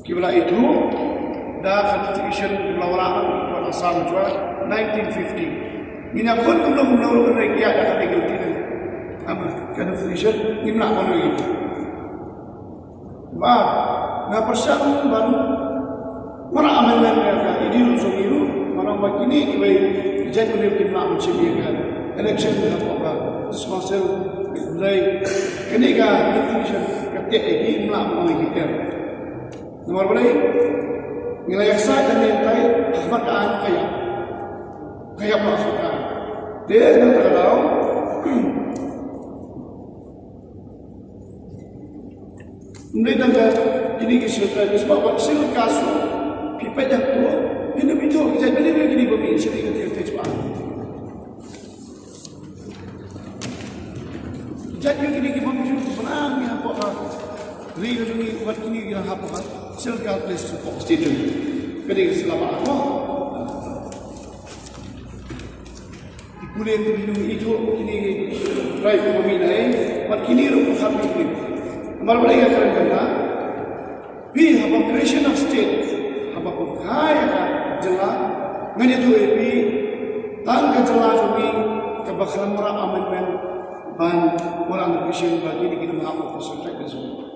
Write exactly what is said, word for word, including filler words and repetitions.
Ki ba la ithuh da ka notification ki ba la wanrah na Assam jua nineteen fifty. Ngin ïa khot kumno kumno ruh, hynrei ki ïa da ka legal tender. Ama ka notification ngim lah ban ïa. Ba nga pyrshang ban wanrah amendment ïa ka Schedule jong ngi ruh, namar ba kine ki ba ïeit, ki jait ki riew kim lah ban shim ïa ka election hapoh ka District Council. Hynrei kane ka notification ka teh ïa ki, ngim lah ban ïa ki ter. Namar balei? Ngi la ïa ksai tang ïa tai ha khmat ka aiñ ka ïap. Ka ïap ha khmat ka aiñ. Te nangta ka daw, ym dei tang ka kine ki Scheduled Tribe, sbab ba Scheduled Caste ruh phi peit ïa ka, phin ym ithuh ki jait, balei kine ba phi Scheduled ka te te chwa. Jait ïa kine ki bym ju pynang ïa hapoh ka ri ka jong ngi, wat kine ki nang hapoh ka Scheduled Caste list hapoh state jong ngi. Ka dei ka sila ba ko. Ki pule ki bym ju ithuh kine ki tribe ba mih na ei, wat kine ruh ko kham ki. Namar balei nga kren kumta? Phi haba creation of state, haba pynkhie ïa ka jylla, ngan ïathuh ïa phi, tang ka jylla jong ngi kaba khlem wanrah amendment ban wanrah notification ba kine ki nang hap ha ka Scheduled Tribe list.